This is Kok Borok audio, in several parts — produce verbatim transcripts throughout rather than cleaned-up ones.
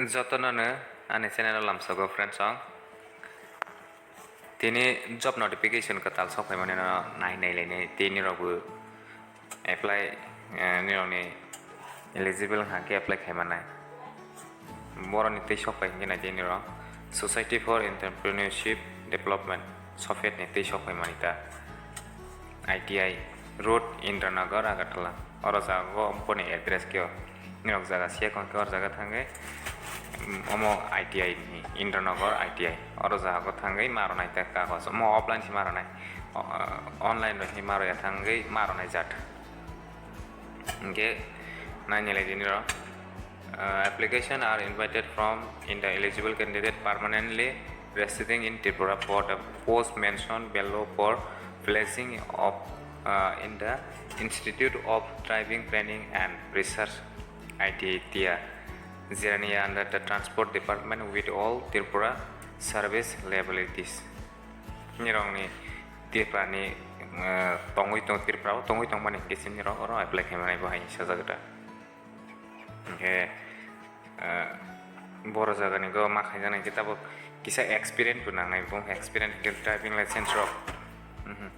Jotono no ani channel o lamsogo friends song. Tini job notification kwtal sok phaimani no nai nai lainai tini rok bo apply, eh, ni rok ni eligible wngkha khe apply khaimanai. Boroni tei sok pai hwnkhe nai tini rok Society for Entrepreneurship Development, sofet ni tei sok paimani ta. I T I Road, Indranagar, Agartala. Oro jaga o boni address khe o. Nirok jaga siya kon khe oro jaga thangwi, mm, omo I T I ni, Indranagar I T I. Oro jaga o thangwi ma rwnai ta kagoj. Omo offline se ma rwnai. O, ah, online rok se ma rwya thangwi ma rwnai jat. Hingke nai nilai dini ro. Uh, application are invited from in the eligible candidate permanently residing in Tripura for the post mentioned below for placing of, uh, in the Institute of Driving Training and Research, I T I Tia, Jirania under the Transport Department with all Tripura service liabilities. Nirokni Tripura ni, uh, tongwi tong, Tripura o tongwi tongmani hingke sini rok oro apply khaimani bo hai sajak da. Hingke, ah, boro jaga ni go ma khaijak nai khe tabuk kisa experience bo nangnai, bo experience hingke driving license rok. Mhm.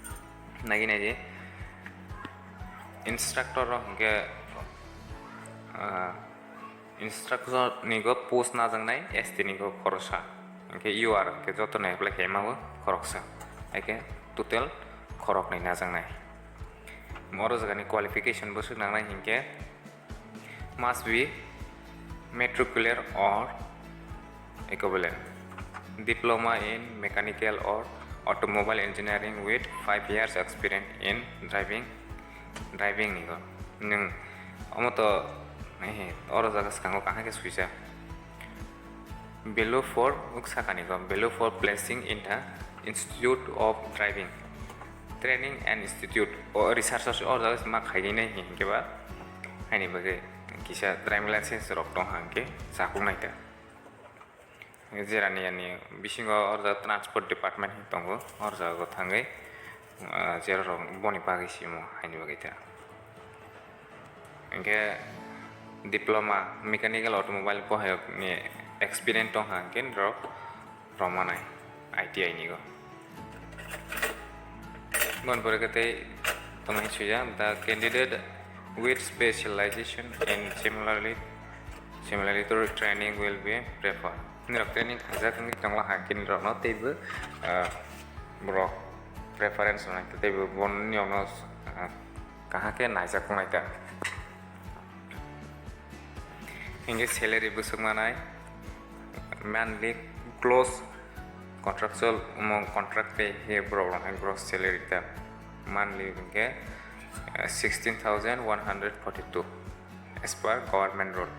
Nagi nai di instructor rok hingke, ah, instructor ni go post najak nai, S T ni go khoroksa. Hingke U R hingke joto no apply khaima bo khoroksa. Hingke total khorok nai najak nai. Oro jaga ni qualification bo swk nangnai hingke, must be matriculate or equivalent, diploma in mechanical or automobile engineering with five years experience in driving, driving ni go. Nwng omo to, eh, oro jaga swkango kaham khe swijak. Below for, uk sakani go, below for placing in the Institute of Driving Training and Institute, o research o jaga ma khaigwi nai hinkhe ba, haini bagwi kisa driving license rok tong hangkhe chakung naikha. Jerani ani bisingo o jaga transport department tongo, o jaga thangwi, ah, jerok boni bagwi simo haini bagwi ta. Hingke diploma mechanical automobile bohayok ni experience tong ha hingke norok romanai I T I ni go. Bon pore ke tei tongmani suya the candidate with specialization in similarly, similarly to training will be preferred. Norok training khaijak wngwi tongla hingke norokno teibo, ah, borok preference rwnai teibo boni nokno, ah, kaham khe naijak wngnai ta. Hingke salary bwswk manai monthly close contractual, omo contract tei he borok rok hai gross salary ta monthly hingke, eh, sixteen thousand one hundred forty two as per government rule.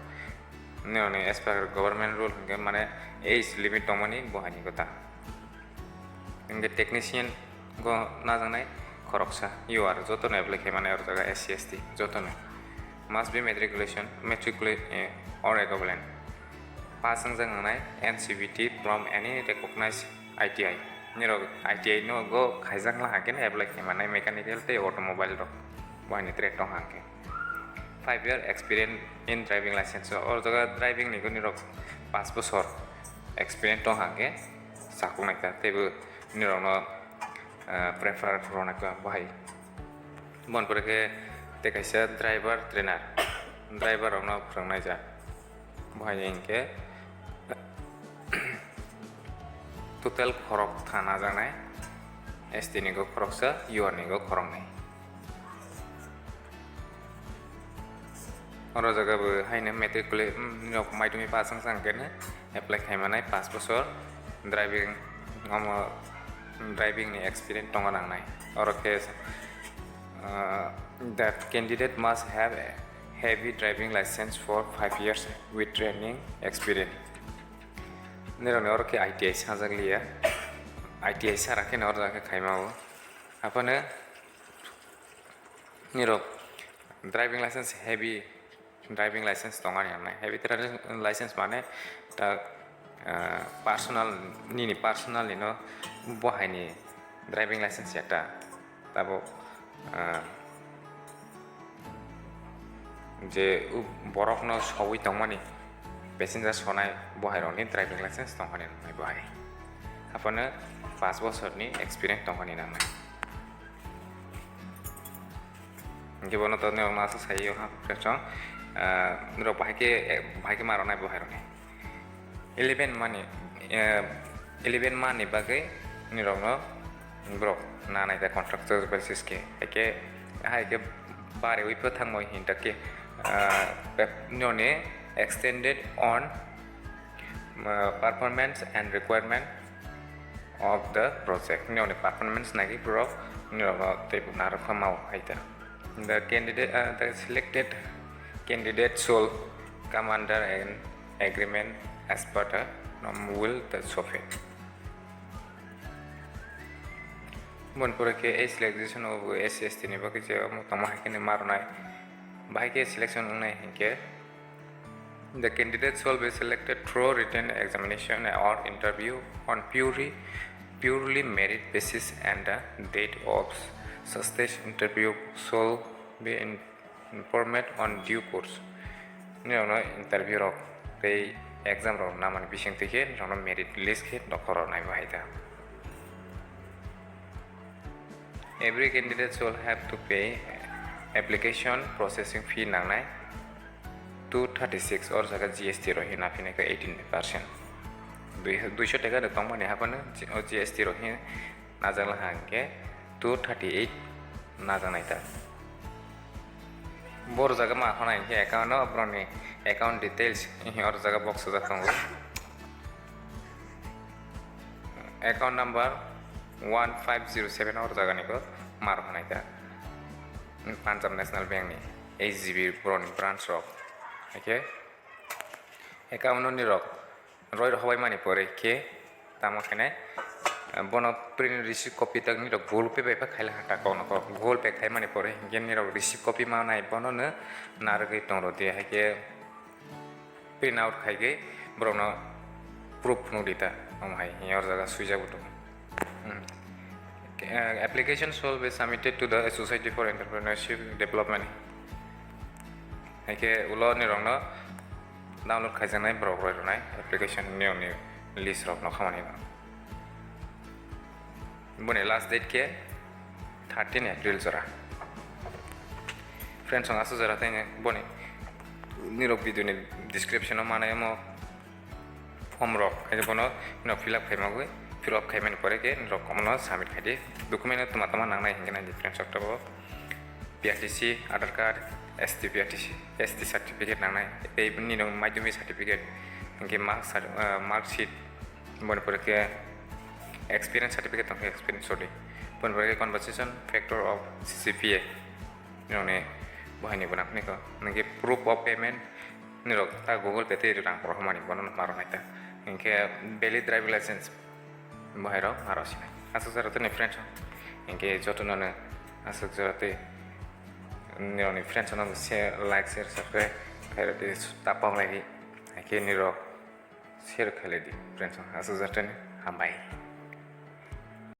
Nini as per government rule hingke mane age limit tongmani bo hai ni kota. Hingke technician go najaknai khoroksa, U R jotono apply khaimani oro jaga S C S T jotono. Must be matriculation, matriculate, eh, or equivalent. Pass wngjak nangnai N C V T from any recognized I T I. Nirok I T I no go khaijak la hangke apply khaimani mechanical tei automobile rok. Bo hai ni trade tong hangke. Five year experience in driving license. Oro jaga driving ni go nirok paanch bosor experience tong hangke. Chakung naikha teibo nirokno, ah, prefer rwnaikha bahai. Bon pore khe tei kaisa driver trainer, driver rokno phwrwngnaijak. Bahai hinkhe total khorok tha najaknai, S T ni go khoroksa, U R ni go khoroknwi. Oro jaga bo haino matriculate, mm, nok maidumi pass wngsa hwnkhe apply khaimanai paanch bosor driving, omo driving ni experience tongo nangnai. Oro khe, ah, that candidate must have a heavy driving license for five years with training experience. Nirokni oro khe I T I sajak liya. I T I sara kheno oro jaga khe khaima o. Aphano nirok driving license heavy driving license tongani hwnwi. Heavy driving license mane ta, ah, personal, nini personal nino bo haini driving license ya ta. Tabuk, ah, je u borokno soui tongmani, Passenger sonai bo hai rokni driving license tongkha ni nangnai bo hai. Haphano paanch bosorni experience tongkha ni nangnai. Hingke bono to norok no aswk sai o ha, friends rok, ah, norok bahai khe, eh, bahai khe ma rwnai bo hai rokni. Eleven mani, eh, eleven mani bagwi norok no borok nanai da contractual basis khe. Hai khe, hai khe bari wi pho thangmo hinta khe, ah, pep-, noni extended on, ah, performance and requirement of the project. Nini performance nagi borok nini rok no tei bo narwk kha mao hai ta. The candidate, uh, the selected candidate shall come under an agreement as per the norm will the software. Boni pore khe ei selection o S C S T ni bagwi je omo tongma hai khe ni ma rwnai. Bahai khe selection wngnai hinkhe The candidate shall be selected through written examination or interview on purely, purely merit basis, and the date of such interview shall be in-, informed on due course. Nini rok no interview rok tei exam rok namani bising twi khe nini rok no merit list khe dokhor rok nai bo hai ta. Every candidate shall have to pay application processing fee nangnai two thirty six, or jaga G S T rok hina phine khe eighteen percent. Dui, duiso taka de tongmani haphano G-, o G S T rok hin najak laha hingke two thirty eight najak nai ta. Bor jaga ma khana hingke account no borokni account details hing or jaga box sojak tongo. Account number one five zero seven or jaga ni bo mar hanai ta. Punjab National Bank ni H G B borokni branch rok. Haikhe account no nirok roi rok hobai mani pore khe tamo khenai, bono print receipt copy tak nirok Google Pay bai pha khaila ha ta kok no kok. Google Pay khai mani pore hinkhe nirok receipt copy ma nai bono no narwgwi tong rw di haikhe print out khai khe borokno proof phunuk di ta, omo hai hwnwi o jaga swijak bo tongo. Hmm. Eh, application shall be submitted to the Society for Entrepreneurship Development. Hai khe ulo nirokno download khaijaknai borok roi rwnai application ni list rok no khamani no. Boni last date khe thirteen April jora. Friends, ang aswk jora tei boni nirok video ni description o manai omo form rok, hai bono nirok fill up khaimagwi, fill up khaimani pore khe nirok omono submit khaidi. Document no tama tama nangnai hinkhe nai di friends, oktobo P R T C, Aadhaar card, S T P R T C, S T certificate nangnai, tei nini madhyamik certificate, hinkhe mark cer-, ah, mark sheet, boni pore khe experience certificate tongkhe, experience, sorry, boni pore khe conversation factor of C C P A, nini bohaini bo nangkhe nini khe proof of payment, nirok ta Google Pay tei rang rohormani bono ma rwnai ta, hinkhe valid driver license, bohairok ma rw sinai. Aswk jora tei ni friends, hinkhe jotono no aswk jora tei nirokni friends no share, like, share, subscribe khairok di, ta pok lai di, hinkhe nirok share khailai di friends, aswk jora tei ni hambai.